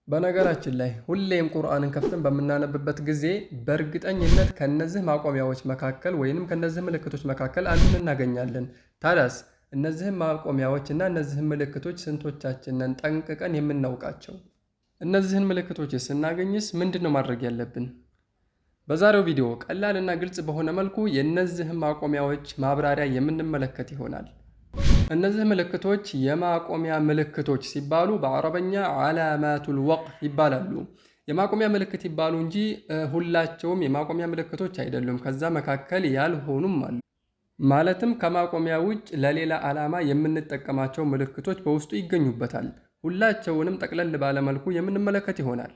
በነገራችን ላይ ሁሌም ቁርአንን ከፍተን በምናነብበት ጊዜ በእርግጠኝነት ከነዚህ ማቆሚያዎች መካከል ወይንም ከነዚህ ምልክቶች መካከል አንዱን እናገኛለን። ታዲያስ እነዚህን ማቆሚያዎች እና እነዚህን ምልክቶች ስንቶቻችንን ጠንቅቀን የምናውቃቸው? እነዚህን ምልክቶች ስናገኝስ ምንድን ነው ማድረግ ያለብን? በዛሬው ቪዲዮ ቀላልና ግልጽ በሆነ መልኩ የእነዚህን ማቆሚያዎች ማብራሪያ የምንመለከት ይሆናል። እነዚህ ምልክቶች የማቆሚያ ምልክቶች ሲባሉ በአረበኛ ዓላማቱል ወቅፍ ይባላሉ። የማቆሚያ ምልክት ይባሉ እንጂ ሁላቸውም የማቆሚያ ምልክቶች አይደሉም። ከዛ መካከል ያልሆኑም አሉ። ማለትም ከማቆሚያ ውጭ ለሌላ ዓላማ የምንጠቀማቸው ምልክቶች በውስጡ ይገኙበታል። ሁላቸውንም ጠቅለል ባለመልኩ የምንመለከት ይሆናል።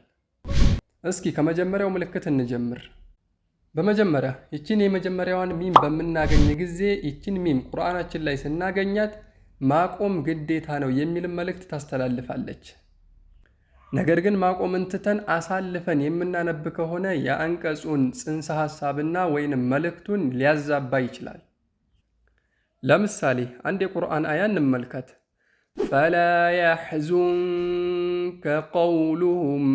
እስኪ ከመጀመሪያው ምልክት እንጀምር። በመጀመሪያ ይችን የመጀመሪያዋን ሚም በምናገኝ ጊዜ ይችን ሚም ቁርአናችን ላይ ስናገኛት ማቆም ግዴታ ነው የሚል መልእክት ታስተላልፋለች። ነገር ግን ማቆምን ትተን አሳልፈን የምናነብ ከሆነ የአንቀጹን ጽንሰ ሐሳብና ወይንም መልእክቱን ሊያዛባ ይችላል። ለምሳሌ አንድ የቁርአን አያ እንመልከት። ፈላ የሕዙንከ ቀውሉሁም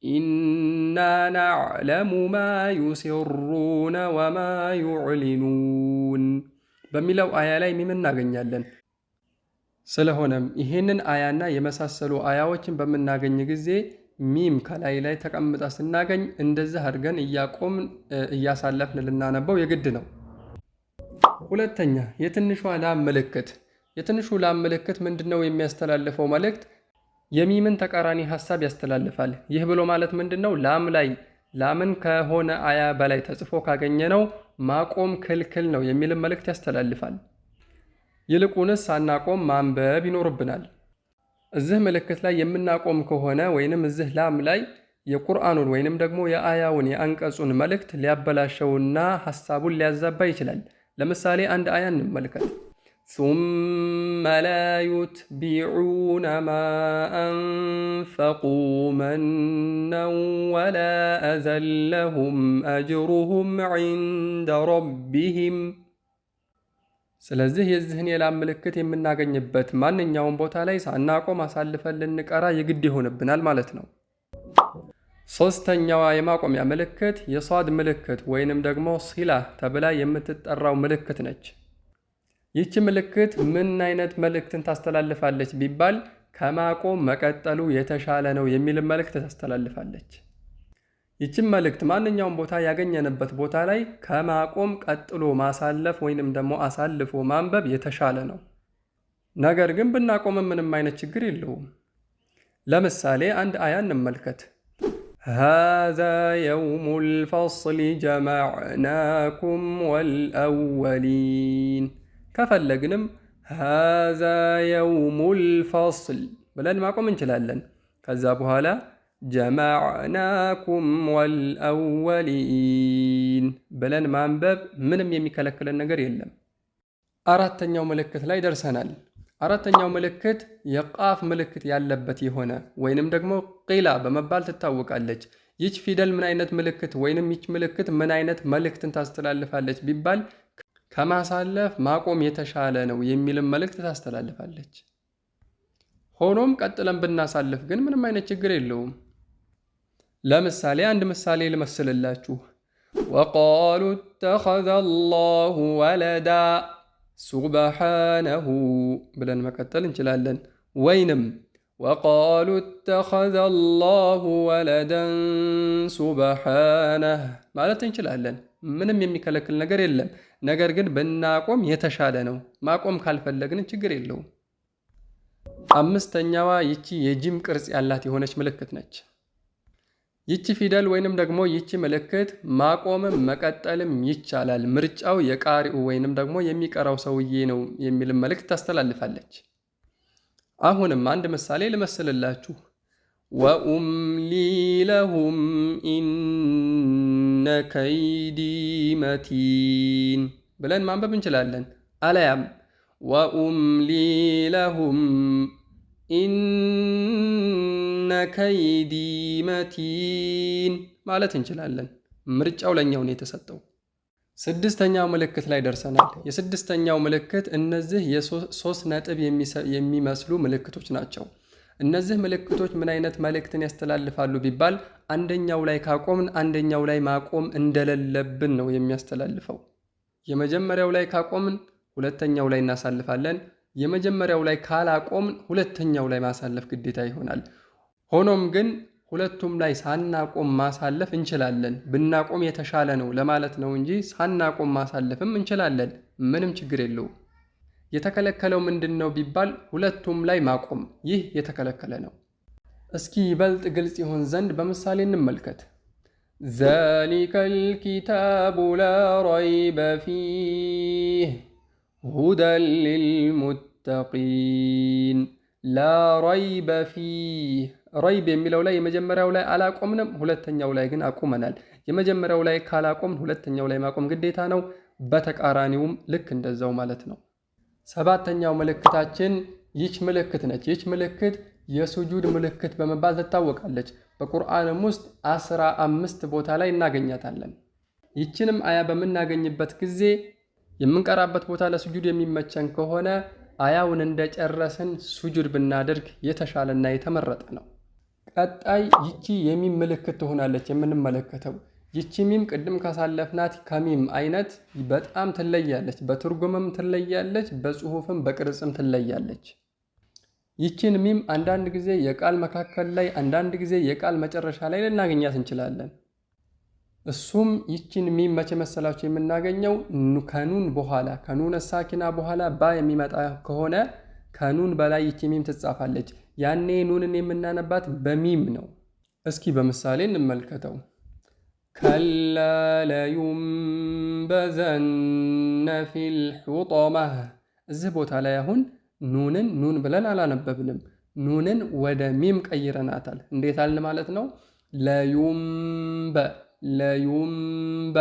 ኢና ናዕለሙ ማ ዩሲሩነ ወማ ዩዕሊኑን በሚለው አያ ላይ ሚም እናገኛለን። ስለሆነም ይህንን አያና የመሳሰሉ አያዎችን በምናገኝ ጊዜ ሚም ከላይ ላይ ተቀምጣ ስናገኝ እንደዚህ አድርገን እያቆምን እያሳለፍን ልናነበው የግድ ነው። ሁለተኛ የትንሿ ላም ምልክት። የትንሹ ላም ምልክት ምንድነው የሚያስተላልፈው መልእክት? የሚምን ተቃራኒ ሀሳብ ያስተላልፋል። ይህ ብሎ ማለት ምንድነው? ላም ላይ ላምን ከሆነ አያ በላይ ተጽፎ ካገኘነው ማቆም ክልክል ነው የሚልም መልእክት ያስተላልፋል። ይልቁንስ ሳናቆም ማንበብ ይኖርብናል። እዚህ ምልክት ላይ የምናቆም ከሆነ ወይንም እዚህ ላም ላይ የቁርአኑን ወይንም ደግሞ የአያውን የአንቀጹን መልእክት ሊያበላሸውና ሀሳቡን ሊያዛባ ይችላል። ለምሳሌ አንድ አያ እንመልከት። ثم لا يتبعون ما أنفقوا منا ولا أذى لهم أجرهم عند ربهم። ስለዚህ የዚህን የላም ምልክት የምናገኝበት ማንኛውም ቦታ ላይ ሳናቆም አሳልፈን ልንቀራ የግድ ይሆንብናል ማለት ነው። ሶስተኛዋ የማቆሚያ ምልክት የሷድ ምልክት ወይንም ደግሞ ሲላ ተብላ የምትጠራው ምልክት ነች። ይህች ምልክት ምን አይነት መልእክትን ታስተላልፋለች ቢባል ከማቆም መቀጠሉ የተሻለ ነው የሚል መልእክት ታስተላልፋለች። ይህችን መልእክት ማንኛውም ቦታ ያገኘንበት ቦታ ላይ ከማቆም ቀጥሎ ማሳለፍ ወይንም ደግሞ አሳልፎ ማንበብ የተሻለ ነው። ነገር ግን ብናቆምም ምንም አይነት ችግር የለውም። ለምሳሌ አንድ አያ እንመልከት። ሃዛ የውሙል ፈስሊ ጀማዕናኩም ወልአወሊን። ከፈለግንም ሃዛ የውሙል ፈስል ብለን ማቆም እንችላለን። ከዛ በኋላ ጀማዕናኩም ወልአወሊን ብለን ማንበብ ምንም የሚከለክለን ነገር የለም። አራተኛው ምልክት ላይ ደርሰናል። አራተኛው ምልክት የቃፍ ምልክት ያለበት የሆነ ወይንም ደግሞ ቂላ በመባል ትታወቃለች። ይች ፊደል ምን አይነት ምልክት ወይንም ይች ምልክት ምን አይነት መልእክትን ታስተላልፋለች ቢባል ከማሳለፍ ማቆም የተሻለ ነው የሚልም መልእክት ታስተላልፋለች። ሆኖም ቀጥለን ብናሳልፍ ግን ምንም አይነት ችግር የለውም። ለምሳሌ አንድ ምሳሌ ልመስልላችሁ። ወቃሉ እተኸዘ አላሁ ወለዳ ሱብሓነሁ ብለን መቀጠል እንችላለን። ወይንም ወቃሉ እተኸዘ አላሁ ወለደን ሱብሓነህ ማለት እንችላለን። ምንም የሚከለክል ነገር የለም። ነገር ግን ብናቆም የተሻለ ነው። ማቆም ካልፈለግን ችግር የለውም። አምስተኛዋ ይቺ የጂም ቅርጽ ያላት የሆነች ምልክት ነች። ይቺ ፊደል ወይንም ደግሞ ይቺ ምልክት ማቆምም መቀጠልም ይቻላል፣ ምርጫው የቃሪኡ ወይንም ደግሞ የሚቀራው ሰውዬ ነው የሚልም መልእክት ታስተላልፋለች። አሁንም አንድ ምሳሌ ልመስልላችሁ። ወኡምሊ ለሁም ኢነ ከይዲ መቲን ብለን ማንበብ እንችላለን። አለያም ወኡምሊ ለሁም ኢነ ከይዲ መቲን ማለት እንችላለን። ምርጫው ለእኛው ነው የተሰጠው። ስድስተኛው ምልክት ላይ ደርሰናል። የስድስተኛው ምልክት እነዚህ የሶስት ነጥብ የሚመስሉ ምልክቶች ናቸው። እነዚህ ምልክቶች ምን አይነት መልእክትን ያስተላልፋሉ ቢባል አንደኛው ላይ ካቆምን አንደኛው ላይ ማቆም እንደሌለብን ነው የሚያስተላልፈው። የመጀመሪያው ላይ ካቆምን ሁለተኛው ላይ እናሳልፋለን። የመጀመሪያው ላይ ካላቆምን ሁለተኛው ላይ ማሳለፍ ግዴታ ይሆናል። ሆኖም ግን ሁለቱም ላይ ሳናቆም ማሳለፍ እንችላለን። ብናቆም የተሻለ ነው ለማለት ነው እንጂ ሳናቆም ማሳለፍም እንችላለን። ምንም ችግር የለውም። የተከለከለው ምንድን ነው ቢባል ሁለቱም ላይ ማቆም፣ ይህ የተከለከለ ነው። እስኪ ይበልጥ ግልጽ ይሆን ዘንድ በምሳሌ እንመልከት። ذلك الكتاب لا ريب فيه هدى للمتقين። لا ريب فيه ريب የሚለው ላይ የመጀመሪያው ላይ አላቆምንም፣ ሁለተኛው ላይ ግን አቁመናል። የመጀመሪያው ላይ ካላቆምን ሁለተኛው ላይ ማቆም ግዴታ ነው። በተቃራኒውም ልክ እንደዛው ማለት ነው። ሰባተኛው ምልክታችን ይች ምልክት ነች። ይች ምልክት የሱጁድ ምልክት በመባል ትታወቃለች። በቁርአንም ውስጥ 15 ቦታ ላይ እናገኛታለን። ይችንም አያ በምናገኝበት ጊዜ የምንቀራበት ቦታ ለሱጁድ የሚመቸን ከሆነ አያውን እንደጨረስን ሱጁድ ብናደርግ የተሻለና የተመረጠ ነው። ቀጣይ ይቺ የሚም ምልክት ትሆናለች የምንመለከተው። ይቺ ሚም ቅድም ካሳለፍናት ከሚም አይነት በጣም ትለያለች። በትርጉምም ትለያለች፣ በጽሁፍም በቅርጽም ትለያለች። ይቺን ሚም አንዳንድ ጊዜ የቃል መካከል ላይ፣ አንዳንድ ጊዜ የቃል መጨረሻ ላይ ልናገኛት እንችላለን። እሱም ይቺን ሚም መቼ መሰላችሁ የምናገኘው? ከኑን በኋላ ከኑን ሳኪና በኋላ ባ የሚመጣ ከሆነ ከኑን በላይ ይቺ ሚም ትጻፋለች። ያኔ ኑንን የምናነባት በሚም ነው። እስኪ በምሳሌ እንመልከተው። كلا لينبذن في الحطمة። እዚህ ቦታ ላይ አሁን ኑንን ኑን ብለን አላነበብንም። ኑንን ወደ ሚም ቀይረናታል። እንዴት አልን ማለት ነው? لينب لينب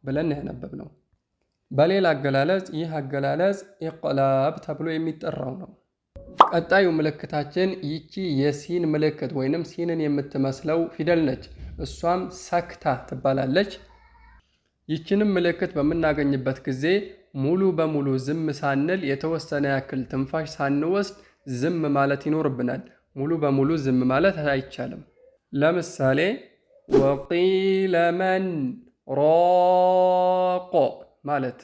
ብለን ያነበብነው። በሌላ አገላለጽ ይህ አገላለጽ ኢቅላብ ተብሎ የሚጠራው ነው። ቀጣዩ ምልክታችን ይቺ የሲን ምልክት ወይንም ሲንን የምትመስለው ፊደል ነች። እሷም ሰክታ ትባላለች። ይችንም ምልክት በምናገኝበት ጊዜ ሙሉ በሙሉ ዝም ሳንል የተወሰነ ያክል ትንፋሽ ሳንወስድ ዝም ማለት ይኖርብናል። ሙሉ በሙሉ ዝም ማለት አይቻልም። ለምሳሌ ወቂለ መን ራቅ ማለት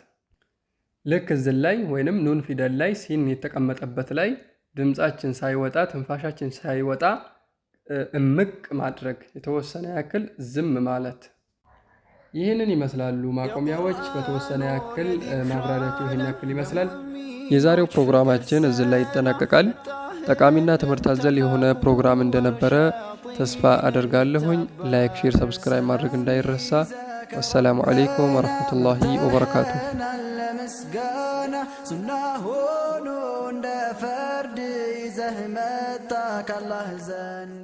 ልክ እዚህ ላይ ወይንም ኑን ፊደል ላይ ሲን የተቀመጠበት ላይ ድምፃችን ሳይወጣ ትንፋሻችን ሳይወጣ እምቅ ማድረግ የተወሰነ ያክል ዝም ማለት። ይህንን ይመስላሉ ማቆሚያዎች። በተወሰነ ያክል ማብራሪያቸው ይህን ያክል ይመስላል። የዛሬው ፕሮግራማችን እዚህ ላይ ይጠናቀቃል። ጠቃሚና ትምህርት አዘል የሆነ ፕሮግራም እንደነበረ ተስፋ አደርጋለሁኝ። Like፣ share፣ subscribe ማድረግ እንዳይረሳ። والسلام عليكم ورحمة الله وبركاته። ለምስጋና ሱና ሆኖ እንደ ፈርድ ይዘህ መጣ ካላህ ዘንድ።